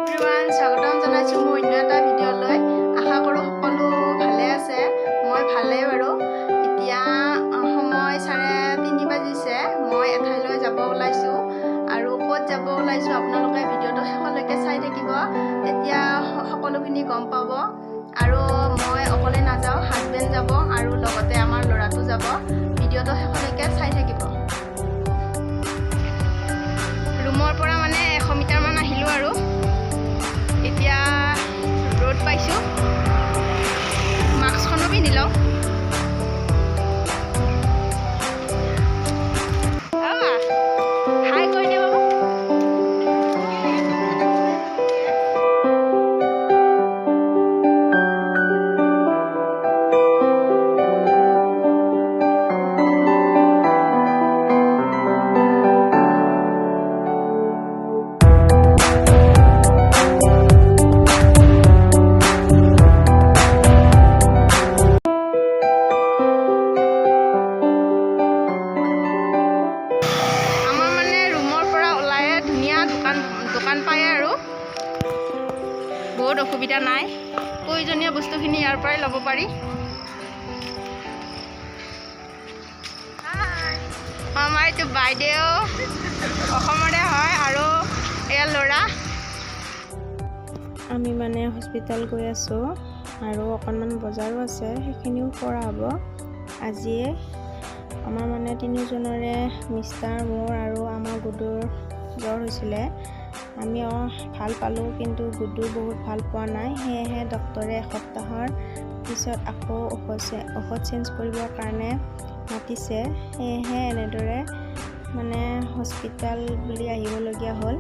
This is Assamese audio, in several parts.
এভৰিৱান, স্বাগতম জনাইছোঁ মোৰ অন্য এটা ভিডিঅ'লৈ। আশা কৰোঁ সকলো ভালে আছে। মই ভালেই বাৰু। এতিয়া সময় 3:30 বাজিছে। মই এঠাইলৈ যাব ওলাইছোঁ আৰু ক'ত যাব ওলাইছোঁ আপোনালোকে ভিডিঅ'টো শেষলৈকে চাই থাকিব, তেতিয়া সকলোখিনি গম পাব। আৰু মই অকলে নাযাওঁ, হাজবেণ্ড যাব আৰু লগতে আমাৰ ল'ৰাটো যাব। ভিডিঅ'টো শেষলৈকে চাই থাকিব। ৰুমৰ পৰা মানে 100 মিটাৰমান আহিলোঁ আৰু এতিয়া ৰ'দ পাইছোঁ। মাস্কখনো পিন্ধি লওঁ। হাই কৈ দিয়ে বাবু। আমাৰ মানে ৰুমৰ পৰা ওলায়ে ধুনীয়া দোকান দোকান পায় আৰু বহুত অসুবিধা নাই। প্ৰয়োজনীয় বস্তুখিনি ইয়াৰ পৰাই ল'ব পাৰি। আমাৰ এইটো বাইদেউ অসমৰে হয় আৰু এয়া ল'ৰা। আমি মানে হস্পিটেল গৈ আছোঁ আৰু অকণমান বজাৰো আছে, সেইখিনিও কৰা হ'ব আজিয়ে। আমাৰ মানে তিনিজনৰে, মিষ্টাৰ, মোৰ আৰু আমাৰ গুডুৰ জ্বৰ হৈছিলে। আমি ভাল পালোঁ, কিন্তু গুডু বহুত ভাল পোৱা নাই। সেয়েহে ডক্টৰে এসপ্তাহৰ পিছত আকৌ ঔষধ চেঞ্জ কৰিবৰ কাৰণে মাতিছে। সেয়েহে এনেদৰে মানে হস্পিটেল বুলি আহিবলগীয়া হ'ল।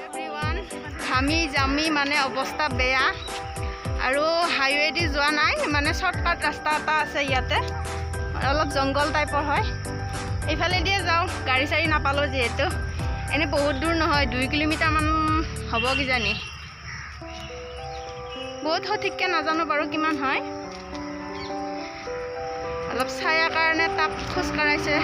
এভৰিৱান, ঘামি জামি মানে অৱস্থা বেয়া। আৰু হাইৱেদি যোৱা নাই, মানে শ্বৰ্টকাট ৰাস্তা এটা আছে ইয়াতে, অলপ জংঘল টাইপৰ হয়, এইফালেদিয়ে যাওঁ। গাড়ী চাড়ী নাপালোঁ যিহেতু। এনেই বহুত দূৰ নহয়, 2 কিলোমিটাৰমান হ'ব কিজানি। বহুত সঠিককৈ নাজানো বাৰু কিমান হয়। অলপ ছায়াৰ কাৰণে তাক খোজ কঢ়াইছে।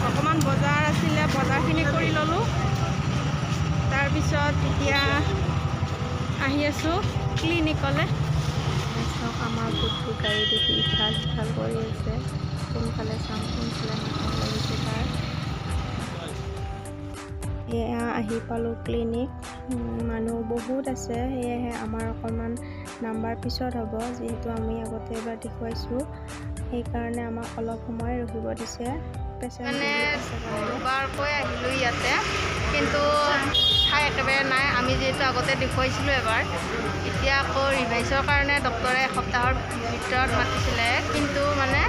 অকণমান বজাৰ আছিলে, বজাৰখিনি কৰি ল'লোঁ। তাৰপিছত এতিয়া আহি আছোঁ ক্লিনিকলৈ। চাওক, আমাৰ গুডু গাড়ী দেখি ইফাল সিফাল কৰি আছে। কোনফালে চাম কোনফালে নাচাম লাগিছে তাৰ। এয়া আহি পালোঁ ক্লিনিক। মানুহ বহুত আছে, সেয়েহে আমাৰ অকণমান নাম্বাৰ পিছত হ'ব। যিহেতু আমি আগতে এবাৰ দেখুৱাইছোঁ, সেইকাৰণে আমাক অলপ সময় ৰখিব দিছে। পেচেণ্ট মানে বহুত আছে কাৰণে। দুবাৰকৈ আহিলোঁ ইয়াতে, কিন্তু ঠাই একেবাৰে নাই। আমি যিহেতু আগতে দেখুৱাইছিলোঁ এবাৰ, এতিয়া আকৌ ৰিভাইজৰ কাৰণে ডক্টৰে এসপ্তাহৰ ভিতৰত মাতিছিলে। কিন্তু মানে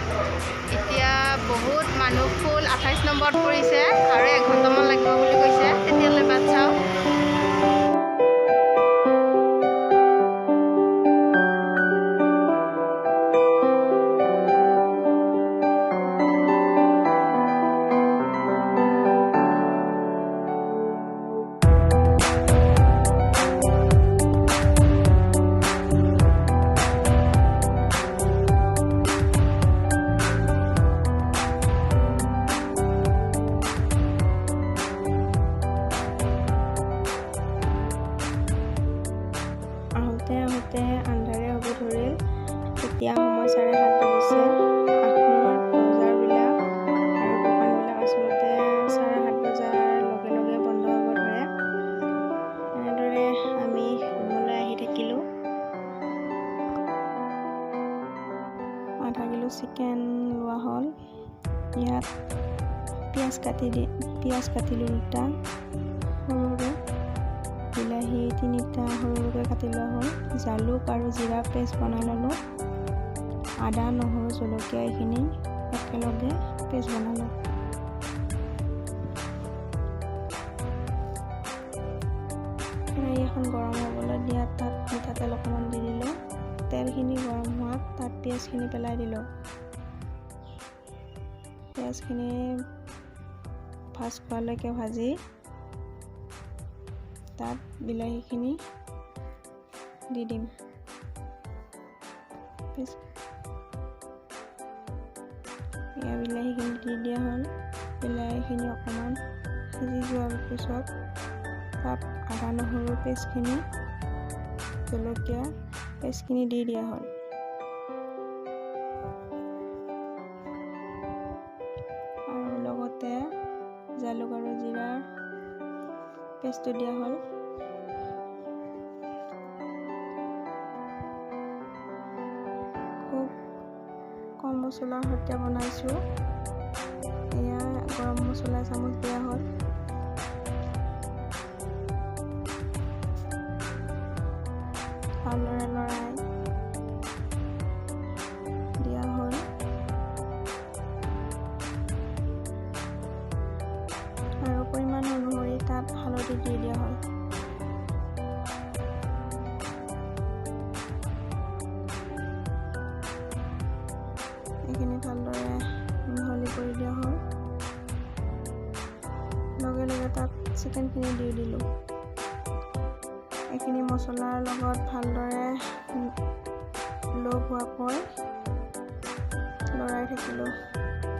এতিয়া বহুত মানুহ ফুল, 28 নম্বৰত পৰিছে আৰু 1 ঘণ্টামান লাগিব বুলি কৈছে। তেতিয়ালৈ বাট চাওঁ। আধা কিলো চিকেন লোৱা হ'ল। ইয়াত পিঁয়াজ কাটিলোঁ দুটা সৰু সৰু, বিলাহী তিনিটা সৰু সৰুকৈ কাটি লোৱা হ'ল, জালুক আৰু জিৰা পেষ্ট বনাই ল'লোঁ, আদা নহৰু জলকীয়া এইখিনি একেলগে পেষ্ট বনালোঁ। কেৰাহী এখন গৰম হ'বলৈ দিয়াত তাত মিঠাতেল অকণমান দি দিলোঁ। তেলখিনি গৰম হোৱাত তাত পিঁয়াজখিনি পেলাই দিলোঁ। পিঁয়াজখিনি ভাজ খোৱালৈকে ভাজি তাত বিলাহীখিনি দি দিম। এয়া বিলাহীখিনি দি দিয়া হ'ল। বিলাহীখিনি অকণমান সিজি যোৱাৰ পিছত তাত আদা নহৰু পেষ্টখিনি, জলকীয়া পেষ্টখিনি দি দিয়া হ'ল। আৰু লগতে জালুক আৰু জিৰাৰ পেষ্টটো দিয়া হ'ল। খুব কম মছলাৰ সৈতে বনাইছোঁ। এয়া গৰম মছলা এচামুচ দিয়া হ'ল। ভালদৰে লৰাই দিয়া হ'ল। আৰু পৰিমাণ অনুসৰি তাত হালধি দি দিয়া হ'ল। এইখিনি ভালদৰে মিহলি কৰি দিয়া হ'ল। লগে লগে তাত চিকেনখিনি দি দিলোঁ। এইখিনি মছলাৰ লগত ভালদৰে লগ হোৱাকৈ লৰাই থাকিলোঁ।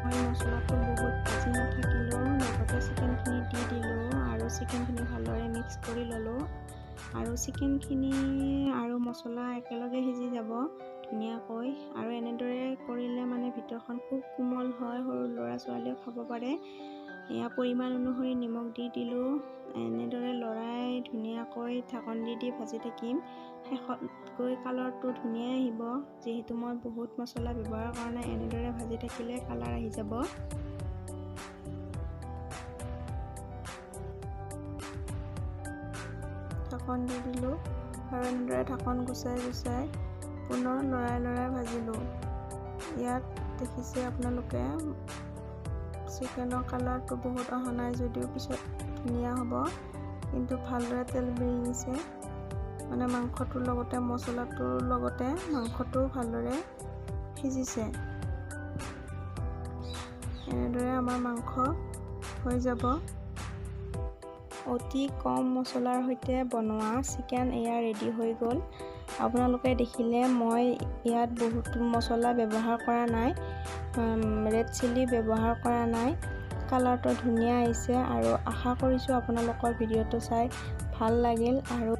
মই মছলাটো বহুত ভাজি নাথাকিলোঁ, লগতে চিকেনখিনি দি দিলোঁ আৰু চিকেনখিনি ভালদৰে মিক্স কৰি ল'লোঁ। আৰু চিকেনখিনি আৰু মছলা একেলগে সিজি যাব ধুনীয়াকৈ। আৰু এনেদৰে কৰিলে মানে ভিতৰখন খুব কোমল হয়, সৰু ল'ৰা ছোৱালীয়েও খাব পাৰে। এয়া পৰিমাণ অনুসৰি নিমখ দি দিলোঁ। এনেদৰে লৰাই ধুনীয়াকৈ ঢাকন দি দি ভাজি থাকিম। শেষত গৈ কালাৰটো ধুনীয়াই আহিব। যিহেতু মই বহুত মছলা ব্যৱহাৰ কৰা নাই, এনেদৰে ভাজি থাকিলে কালাৰ আহি যাব। ঢাকন দি দিলোঁ আৰু এনেদৰে ঢাকন গুচাই গুচাই পুনৰ লৰাই লৰাই ভাজিলোঁ। ইয়াত দেখিছে আপোনালোকে চিকেনৰ কালাৰটো বহুত অহা নাই যদিও পিছত ধুনীয়া হ'ব। কিন্তু ভালদৰে তেল বিৰিঙিছে, মানে মাংসটোৰ লগতে মছলাটোৰ লগতে মাংসটো ভালদৰে সিজিছে। এনেদৰে আমাৰ মাংস হৈ যাব। অতি কম মছলাৰ সৈতে বনোৱা চিকেন এয়া ৰেডি হৈ গ'ল। আপোনালোকে দেখিলে মই ইয়াত বহুত মছলা ব্যৱহাৰ কৰা নাই, ৰেড চিলি ব্যৱহাৰ কৰা নাই। কালাৰটো ধুনীয়া আহিছে আৰু আশা কৰিছোঁ আপোনালোকৰ ভিডিঅ'টো চাই ভাল লাগিল। আৰু